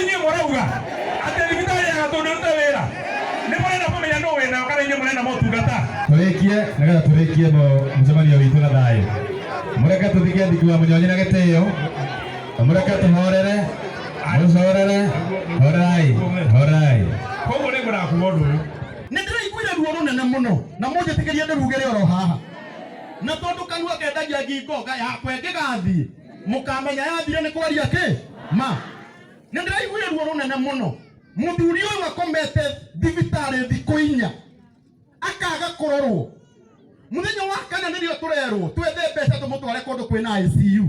Inyuĩ mũrauga atĩ thibitarĩ ya Gatũndũ ĩrute wĩra? Nĩ mũrenda kũmenya nũ wĩnayo kana inyuĩ mũrenda motungata? Tũrĩkie nĩgetha tũrĩkie mũcemanio witũ na thayũ. Mũreke tũthike Thiki wa Mũnyonyi na gĩtĩo, mũreke tũhorere, mũcorere, horerai, horerai. Koguo nĩ ngwendaga kuga ũndũ ũyũ. Nĩ ndĩraiguire ruo rũnene mũno na mũnjĩtĩkĩrie ndĩrugĩre oro haha. Na tondũ kanua kendagia ngingo nga yakwa ĩngĩgathiĩ mũkamenya yathire nĩ kwaria kĩ ma. Nĩ ndĩraiguire ruo rũnene mũno. Mũthuri ũyũ akomete thibitarĩ thikũ inya akaga kũrorwo. Mũthenya wa kana nĩrĩo tũrerwo twethe mbeca tũmũtware kũndũ kwĩna ICU.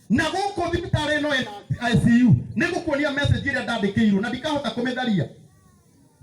Na gũkũ thibitarĩ ĩno ĩna ICU nĩ ngũkuonia message ĩrĩa ndandĩkĩirwo na ndikahota kũmĩtharia.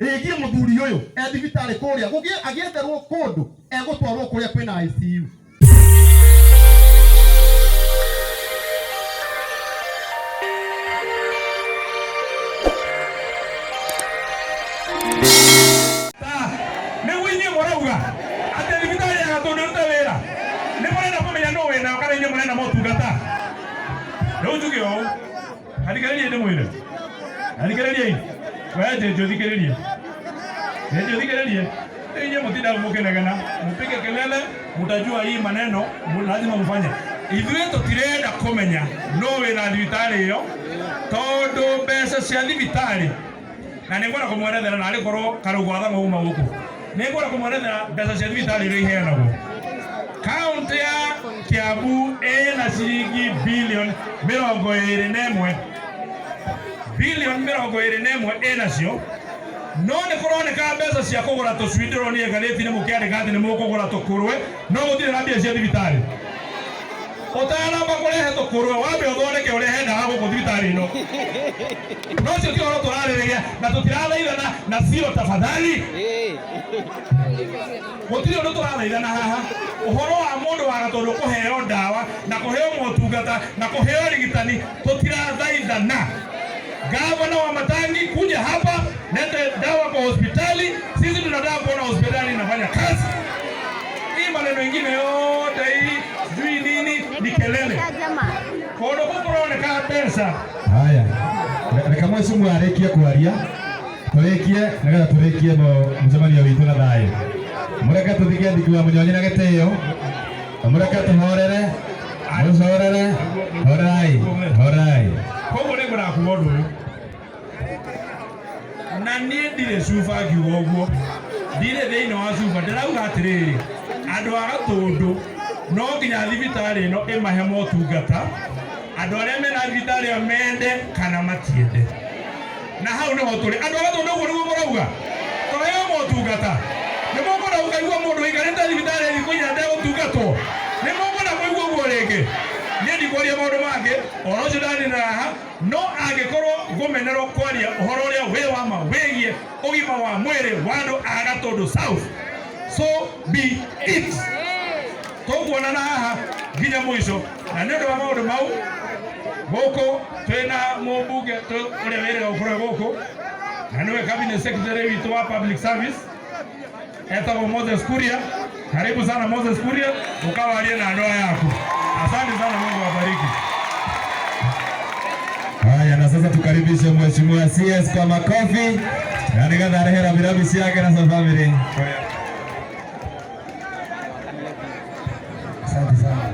Ĩgiĩ mũthuri ũyũ e thibitarĩ kũrĩa gũgĩe agĩetherwo kũndũ egũtwarwo kũrĩa kwĩna ICU. Nĩguo inyuĩ mũrauga atĩ thibitarĩ ya Gatũndũ ĩrute wĩra? Nĩ mũrenda kũmenya nũ wĩnayo kana inyuĩ mũrenda motungata? Rĩu njuge ũũ, athikĩrĩriai ndĩmwĩre, athikĩrĩriai, we Njĩnjũ thikĩrĩrie, Njĩnjũ thikĩrĩrie, rĩu inyuĩ mũtindaga mũkĩnegena, mũpige kelele, mũtajua hii maneno lazima mfanye. Ithuĩ tũtirenda kũmenya nũ wĩna thibitarĩ ĩyo, tondũ mbeca cia thibitarĩ na nĩ ngwenda kũmwerethera na arĩ korwo karũgũ athang'o uma gũkũ, nĩ ngwenda kũmwerethera mbeca cia thibitarĩ iria iheanagwo kaunti ya Kiambu ĩna ciringi bilioni 21, bilioni 21 ĩnacio, no nĩ kũroneka mbeca cia kũgũra tũcui ndĩronire ngathĩti-inĩ mũkĩandĩka atĩ nĩ mũkũgũra tũkũrwe, no gũtirĩ na mbia cia thibitarĩ. Ũtanamba kũrehe tũkũrwe wambe ũthondeke ũrehe ndawa gũkũ thibitarĩ ĩno. No ũcio ti ũhoro tũrarĩrĩria na tũtirathaithana na sio tafadhali. Gũtirĩ ũndũ tũrathaithana haha. Ũhoro wa mũndũ wa Gatũndũ kũheo ndawa na kũheo motungata na kũheo ũrigitani tũtirathaithana. Gavana wa Matangi kuja hapa, lete dawa kwa hospitali. Sisi tunataka kuona hospitali inafanya kazi. Hii maneno ingine yote hii sijui nini ni kelele. Kũndũ kũu kũroneka mbeca. Haya, reke mheshimiwa arĩkie kwaria, tũrĩkie nĩgetha tũrĩkie mũcemanio witũ na thayũ. Mũreke tũthike Thiki wa Mũnyonyi na gĩtĩo, mũreke tũhorere, mũcorere, horerai, horerai. Koguo nĩ ngwendaga kuga ũndũ ũyũ, na niĩ ndirĩ cuba ngiuga ũguo, ndirĩ thĩinĩ wa cuba, ndĩrauga atĩrĩrĩ, andũ a Gatũndũ no nginya thibitarĩ ĩno ĩmahe motungata, andũ arĩa mena thibitarĩ ĩyo mende kana matiende. Na hau nĩho tũrĩ. Andũ a Gatũndũ ũguo nĩguo mũrauga? Tũheo motungata? Nĩ mũkwenda gũkaigua mũndũ ũikarĩte thibitarĩ thikũ inya ategũtungatwo? Nĩ mũkwenda kũigua ũguo rĩngĩ? Niĩ ndikwaria maũndũ mangĩ, ũhoro ũcio ndaninĩra haha. No angĩkorwo ngũmenerwo kwaria ũhoro ũrĩa wĩ wa ma wĩgiĩ ũgima wa mwĩrĩ wa andũ a Gatũndũ South, so be it. Tũkuonana haha nginya mũico, na nĩ ũndũ wa maũndũ mau gũkũ twĩna mũmbunge ũrĩa wĩrĩga gũkorwo gũkũ, na nĩwe cabinet secretary witũ wa public service, etagwo Moses Kuria. Karibu sana Moses Kuria, ukawarie na ndoa yako. Asante sana, Mungu awabariki. Haya, na sasa tukaribishe Mheshimiwa CS kwa makofi na nigetha arehe rambirambi ciake na cia family. Asante sana.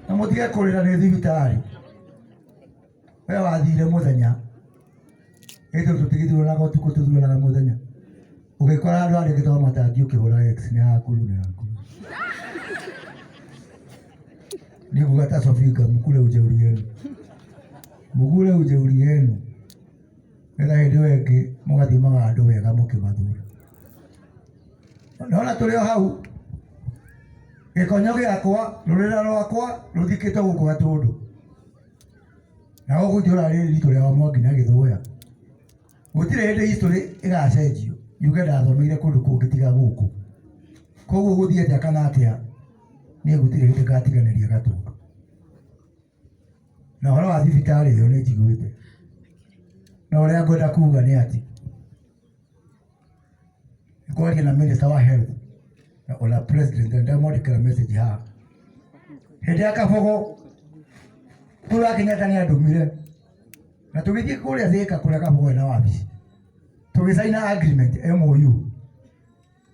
Na mũtige kũrĩra nĩ thibitarĩ. We wathire mũthenya, ithuĩ tũtigĩthuranaga ũtukũ tũthuranaga mũthenya. Ũgĩkora andũ andĩkĩtwo matangi ũkĩhũra X nĩ hakuru nĩ hakuru. Niĩ nguga ta Sofinga mũkure ujeuri yenu. Mũgure ujeuri yenu. Nĩgetha hĩndĩ ĩyo ĩngĩ mũgathimaga andũ wega mũkĩmathura. Nona tũrĩ o hau, gĩkonyo gĩakwa, rũrĩra rwakwa rũthikĩtwo gũkũ Gatũndũ. Na gũkũ itũra rĩrĩ ritũ rĩa Mwangi na Gĩthũya, gũtirĩ hĩndĩ history ĩgacenjio yuge ndathomeire kũndũ kũngĩ tiga gũkũ. Koguo gũthiĩ atĩa kana atĩa, niĩ gũtirĩ hĩndĩ ngatiganĩria Gatũndũ. Na ũhoro wa thibitarĩ ĩyo nĩ njiguĩte. No ũrĩa ngwenda kuga nĩ atĩ, Kwaria na minister wa health na ona president ndamwandĩkĩra message haha. Hĩndĩ ya Kabogo Uhuru wa Kenyatta nĩ andũmire na tũgĩthiĩ kũrĩa Thika kũrĩa Kabogo ena wabici, tũgĩcaina agreement MOU,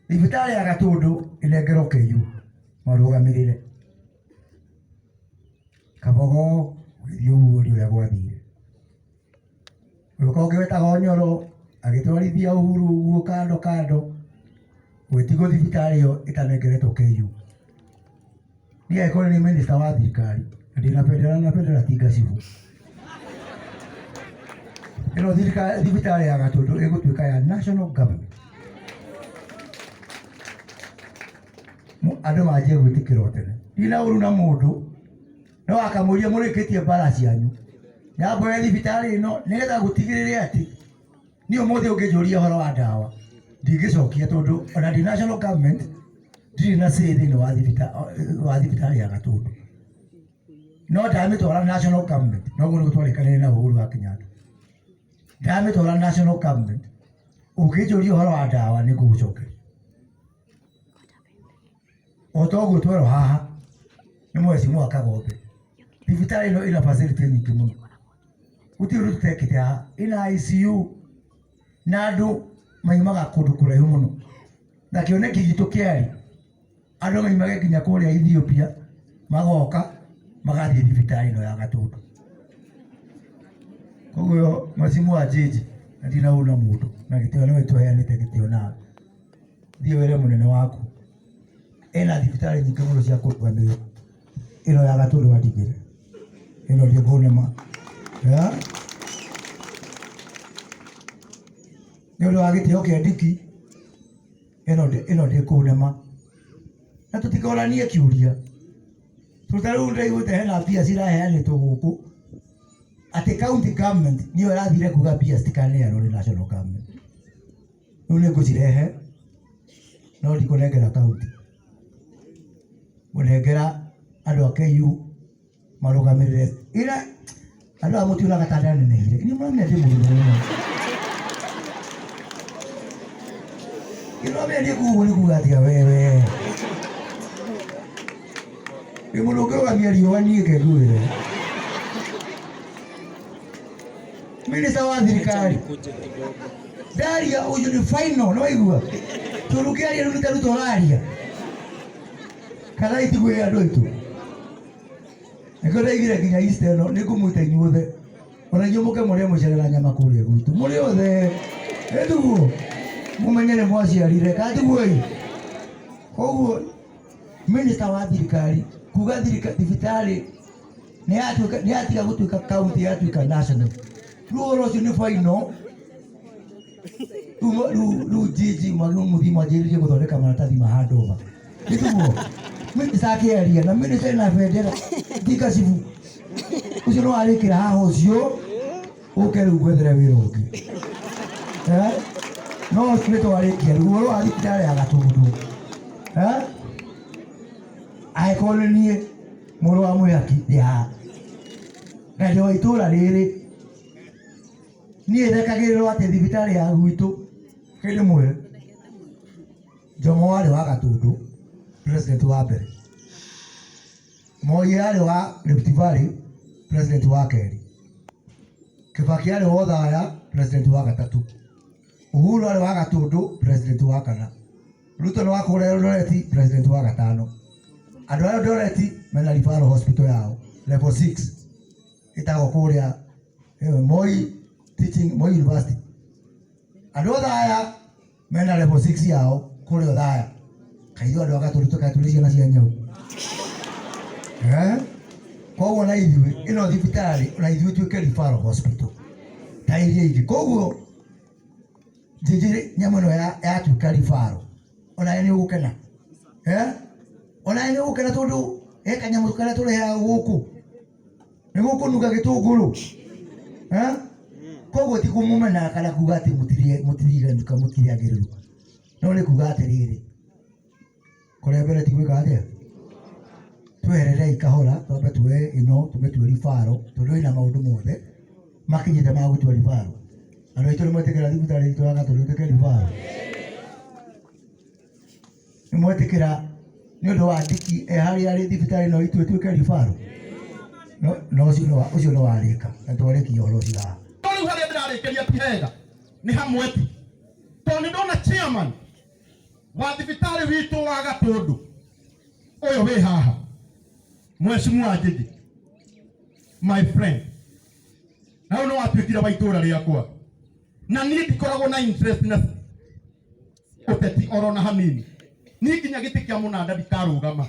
thibitarĩ ya Gatũndũ ĩnengerwo KU marũgamĩrĩre. Kabogo gũgĩthiĩ ũguo nĩ ũrĩa gwathire. Gũka ũngĩ wetagwo Nyoro agĩtwarithia Uhuru ũguo kando kando, gũgĩtigwo thibitarĩ ĩyo ĩtanengeretwo KU. Niĩ angĩkorwo nĩ minister wa thirikari na ndĩna bendera na bendera ti ngacibũ, ĩno thibitarĩ ya Gatũndũ ĩgũtuĩka ya national government. Andũ manjie gwĩtĩkĩra o tene. Ndirĩ na ũru na mũndũ, no akamũria mũrĩkĩtie mbara cianyu, nyamboe thibitarĩ ĩno nĩgetha gũtigĩrĩre atĩ niĩ ũmũthĩ ũngĩnjũria ũhoro wa ndawa ndingĩcokia, tondũ ona ndĩ national government ndirĩ na say thĩinĩ wa thibitarĩ ya Gatũndũ. No ndamĩtwara national government, noguo nĩguo twarĩkanĩire na Uhuru wa Kenyatta, ndamĩtwara national government, ũngĩnjũria ũhoro wa ndawa nĩ ngũgũcokeria. O ta ũguo twerwo haha nĩ mheshimiwa Kagombe, thibitarĩ ĩno ĩna facility nyingĩ mũno, gũtirĩ ũndũ tũtekĩte haha, ĩna ICU na andũ maimaga kũndũ kũraihu mũno, na kĩoneki gitũ kĩarĩ andũ maimage nginya kũrĩa Ethiopia magoka magathiĩ thibitarĩ ĩno ya Gatũndũ. Koguo mheshimiwa Njĩnji, na ndinauna mũndũ na gĩtĩo nĩwe tũheanĩte gĩtĩo nawe, thiĩ wĩre mũnene waku ena thibitarĩ nyingĩ mũno cia kũrũgamĩrĩra, ĩno ya Gatũndũ andigĩre, ĩno ndĩkũnema. Nĩ ũndũ wa gĩtĩo kĩa Ndiki, ĩno ndĩkũnema. Na tũtikoranie kĩũria, tondũ ta rĩu ndĩraiguĩte hena mbia ciraheanĩtwo gũkũ, atĩ county government nĩyo ĩrathire kuga mbia citikaneanwo nĩ national government. Rĩu nĩ ngũcirehe no ndikũnengera kaunti, ngũnengera andũ a KU marũgamĩrĩre. Ira andũ aya mũtionaga ta ndanenehire, inyuĩ mũramenya ndĩ mũndũ mũnene. Inyuĩ mũramenya niĩ kuga ũguo nĩ kuga atĩa wewe? Ndĩ mũndũ ũngĩrũgamia riũa niĩ ngenguĩre. Minista wa thirikari ndaria ũyũ nĩ final, nĩ waigua? Tondũ ũkĩaria rĩu nĩ ta Ruto ũraria, kana itiguĩ andũ aitũ. Nĩkĩo ndaigire nginya Easter ĩno nĩ ngũmwĩta inyuothe, ona inyuĩ mũke mũrĩe mũcere na nyama kũrĩa gwitũ, mũrĩ othe ĩtiguo mũmenye nĩ mwaciarire, kana tiguo ĩ? Koguo minista wa thirikari kuga thibitarĩ nĩ yatiga gũtuĩka county, yatuĩka national. Rĩu ũhoro ũcio nĩ final. Rĩu jiji mwagĩrĩirwo mũthiĩ mwanjĩrĩrie gũthondeka maratathi ma handover. Nĩtiguo minista akĩaria na minista ena bendera ndikacibu ũcio no arĩkĩra haha, ũcio ũke rĩu gwethere wĩra ũngĩ. No nĩ twarĩkia rĩu ũhoro wa thibitarĩ ya Gatũndũ. Angĩkorwo nĩ niĩ mũrũ wa mwĩhaki ndĩ haha na ndĩ wa itũra rĩrĩ, niĩ rekagĩrĩrwo atĩ thibitarĩ ya gwitũ kĩndĩ mwĩre Jomo warĩ wa Gatũndũ president wa mbere, Moi arĩ wa Rift Valley president wa kerĩ, Kibaki arĩ wa Othaya president wa gatatũ, Uhuru arĩ wa Gatũndũ president wa kana, Ruto nĩ wa kũrĩa Eldoret president wa gatano. Andũ a Eldoret mena referral hospital yao level 6 ĩtagwo kũrĩa Moi Teaching, Moi University. Andũ a Othaya mena level 6 yao kũrĩa Othaya. Kaĩ ithuĩ andũ a Gatũndũ tũkaĩ tũrĩ ciana cia nyau. Koguo na ithuĩ ĩno thibitarĩ na ithuĩ tuĩke referral hospital ta iria ingĩ. Koguo njĩnjĩrĩ nyamũ ĩno yatuĩka referral, onawe nĩ ũgũkena. Onawe nĩ ũgũkena tondũ he kanyamũ karĩa tũrehaga gũkũ nĩ gũkũnunga gĩtũngũrũ. Koguo ti kũmũmena kana kuga atĩ mũtiriganu kana mũtirĩ agĩrĩru, no nĩ kuga atĩrĩrĩ, kũrĩa mbere ti gwĩka atĩa, twehererei kahora, twambe tuoye ĩno tũmĩtue referral, tondũ ĩna maũndũ mothe makinyĩte ma gũtua referral. Andũ aitũ nĩ metĩkĩra thibitarĩ itũ ya Gatũndũ ĩtuĩke referral? Mwetĩkĩra nĩ ũndũ wa ndiki e harĩa arĩ thibitarĩ no itue tuĩke ribaro no ũcio nĩ warĩka na twarĩkia ũhoro ũcio haha. No rĩu harĩa ndĩrarĩkĩria ti hega nĩ hamwe ti tondũ nĩ ndona chairman wa thibitarĩ witũ wa Gatũndũ ũyũ wĩ haha, Mheshimiwa Njĩgĩ, my friend, na ũyũ nĩ watuĩkire wa itũra rĩakwa, na niĩ ndikoragwo na interest na ũteti oro na hanini. Niĩ nginya gĩtĩ kĩa mũnanda ndikarũgama,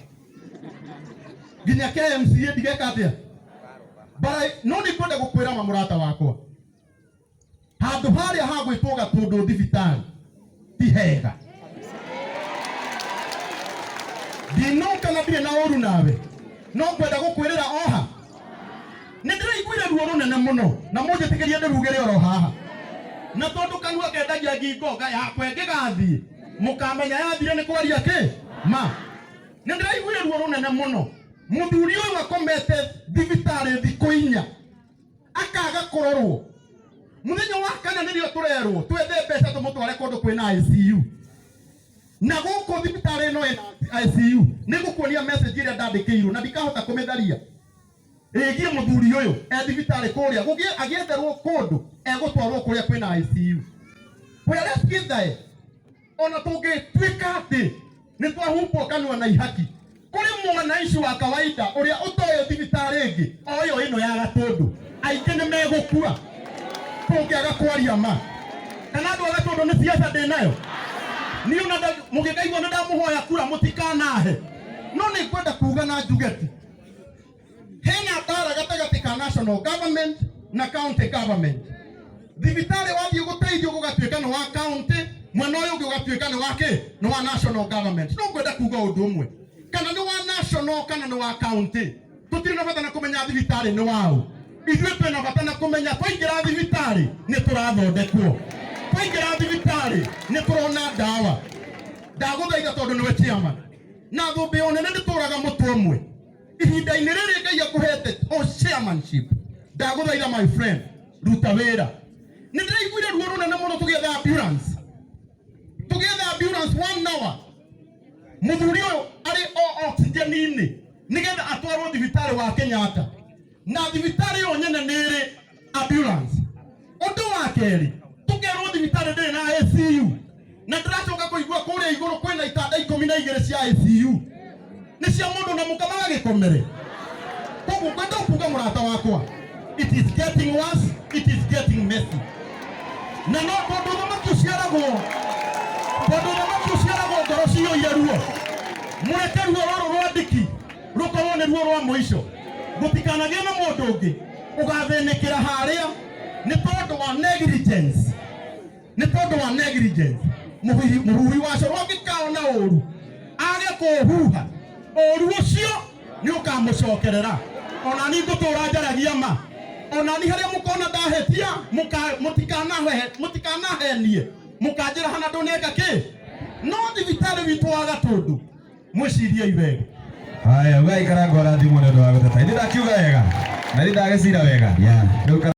nginya KMCA ndigeka atĩa bara, no nĩ ngwenda gũkwĩra ma mũrata wakwa, handũ harĩa hagwĩtwo Gatũndũ thibitarĩ ti hega. Ndinoka na ndirĩ na ũru nawe, no ngwenda gũkwĩrĩra oha nĩ ndĩraiguire ruo rũnene mũno, na mũnjĩtĩkĩrie ndĩrugĩre oro haha, na tondũ kanua kendagia ngingo nga yakwa ĩngĩgathiĩ mũkamenya yathire nĩ kwaria kĩ ma. Nĩ ndĩraiguire ruo rũnene mũno, mũthuri ũyũ akomete thibitarĩ thikũ 4 akaga kũrorwo. Mũthenya wa kana nĩrĩo tũrerwo twethe mbeca tũmũtware kũndũ kwĩna ICU, na gũkũ thibitarĩ ĩno ĩna ICU. Nĩ ngũkuonia message ĩrĩa ndandĩkĩirwo na ndikahota kũmĩtharia ĩgiĩ mũthuri ũyũ e thibitarĩ kũrĩa agĩetherwo kũndũ egũtwarwo kũrĩa kwĩna ICU. Whereas gĩthae ona tũngĩtuĩka atĩ nĩ twahumbwo kanua na ihaki, kũrĩ mwananchi wa kawaida ũrĩa ũtoĩ thibitarĩ ĩngĩ o ĩyo ĩno ya Gatũndũ, aingĩ nĩ megũkua tũngĩaga kwaria ma. Kana andũ a Gatũndũ nĩ siasa ndĩ nayo niĩ, ona mũngĩkaigua nĩ ndamũhoya kura mũtikanahe, no nĩ ngwenda kuga na njuge ti hena ndara gatagatĩ ka national government na county government. Thibitarĩ wathiĩ gũteithio gũgatuĩka nĩ wa county, mwena ũyũ ũngĩ ũgatuĩka nĩ wa kĩ, nĩ wa national government. No ngwenda kuga ũndũ ũmwe, kana nĩ wa national kana nĩ wa county, tũtirĩ na bata na kũmenya thibitarĩ nĩ waũ. Ithuĩ twĩna bata na kũmenya twaingĩra thibitarĩ nĩ tũrathondekwo, twaingĩra thibitarĩ nĩ tũrona ndawa. Ndagũthaitha, tondũ nĩwe chairman na thũmbĩ o nene ndĩtũraga mũtwe ũmwe, ihinda-inĩ rĩrĩ Ngai akũhete o chairmanship, ndagũthaitha my friend, ruta wĩra. Nĩ ndĩraiguire ruo rũnene mũno tũgĩetha ambulance, tũgĩetha ambulance one hour, mũthuri ũyũ arĩ o oxygen-inĩ nĩgetha atwarwo thibitarĩ wa Kenyatta, na thibitarĩ ĩyo nyene nĩ ĩrĩ ambulance. Ũndũ wa kerĩ, tũkerwo thibitarĩ ndĩrĩ na ICU, na ndĩracoka kũigua kũrĩa igũrũ kwĩna itanda 12 cia ICU, nĩ cia mũndũ na mũka magagĩkomere. Koguo ngwenda kuga, mũrata wakwa, it is getting worse, it is getting messy, na no tondũ ũthamaki ũciaragwo, tondũ ũthamaki ũciaragwo ngoro ciyũire ruo. Mũreke ruo rũrũ rwa ndiki rũkorwo nĩ ruo rwa mũico, gũtikanagĩe na mũndũ ũngĩ ũgathĩnĩkĩra harĩa nĩ tondũ wa negligence, nĩ tondũ wa negligence. Mũhuhi wa coro angĩkaona ũru age kũũhuha, ũru ũcio nĩ ũkamũcokerera. Ona ni ngũtũra njaragia ma, ona ni harĩa mũkona ndahĩtia, mũtikanahenie, mũkanjĩra hana ndũneka kĩ. No thibitarĩ witũ wa Gatũndũ, mwĩciriei wega. Haya, ugaikara ngora thimũ nĩ ũndũ wa gũteta. Ithuĩ ndakiuga wega na ithuĩ ndagĩcira wega. Rĩu.